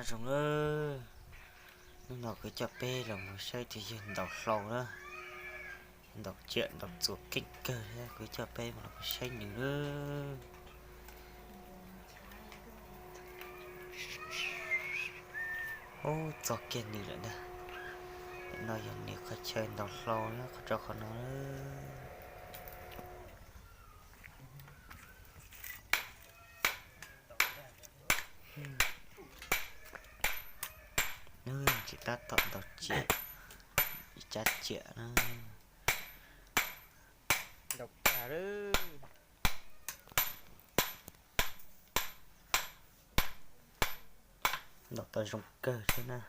Zoo lawm, hnub no kuv coj peb los mus saib tus yawg ntaus hlau na, ntaus ciam ntaus txuas keej kawg thiab, kuv coj peb mus los saib nws na. Ub, txog kiag nws lawm ntag. No yog nws qhov chaw ntaus hlau na, qhov rau qhov no. Nws tsis tab tom ntaus ciam, ib tsab ciam na. Ntaus kag lawm. Ntaus tau zoo kawg thiab na.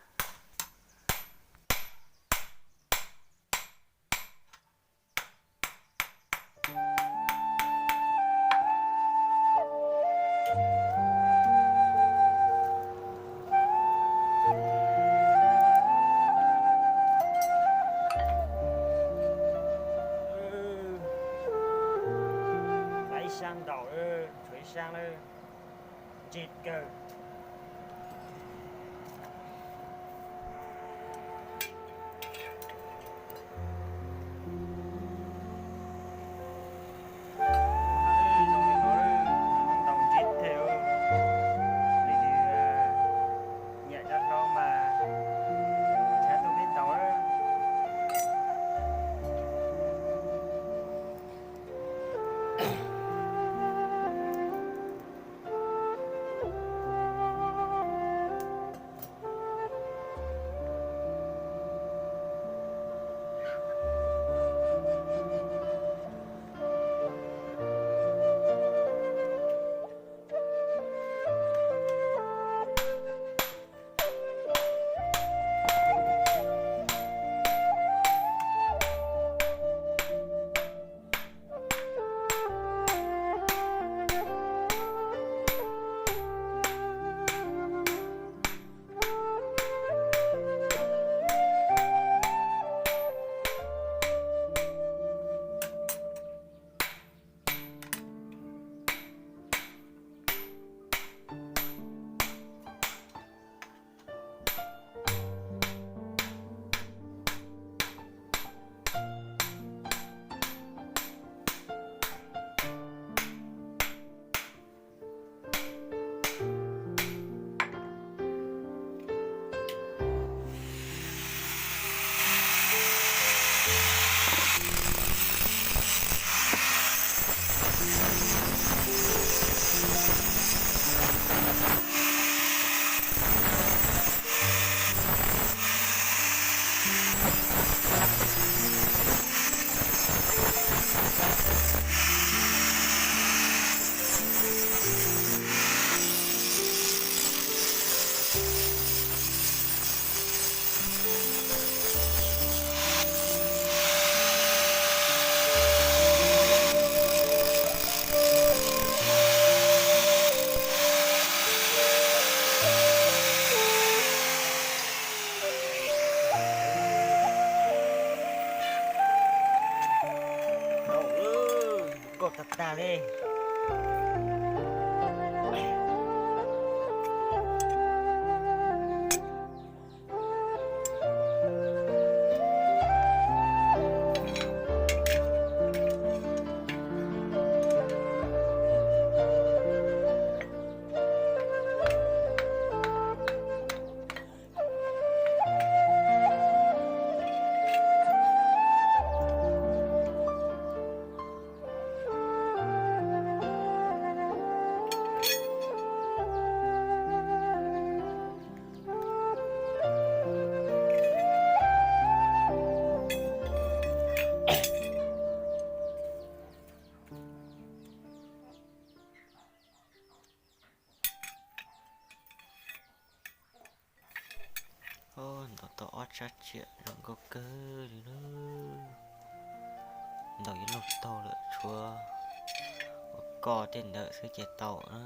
Ib sab ntaus, tshuav ib sab lawm. Ntse kawg. Ntaus ntse tiag, nyiam cov hlau mas tshav tuaj peb ntaus. Nkauj tag tag li. Ntaus tau ob tsab tsiam zoo nkauj kawg li na. Ntaus yuav luag taug lawm, tshuav ua koj tej ntawd xwb ces tau na.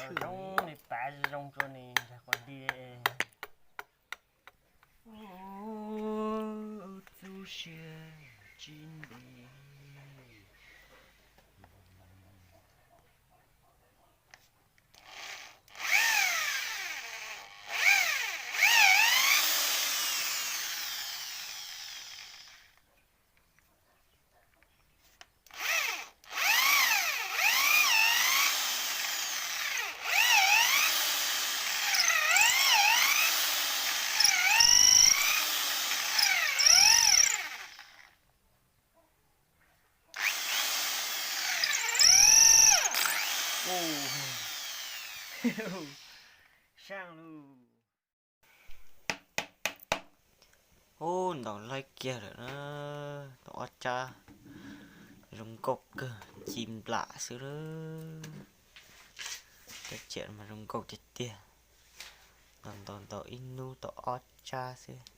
Zoo li pav zoo rua nws nrag quas di. Txuj siab tsis ntev. Saab lug. Ub, ntaus laib kiag lawm na. Tau ob tsab zoo nkauj kawg, ci nplam xwb lawm. Cov tsiam mas zoo nkauj tiag tiag. Ntaus ntaus ntaus ib hnub tau ob tsab xwb.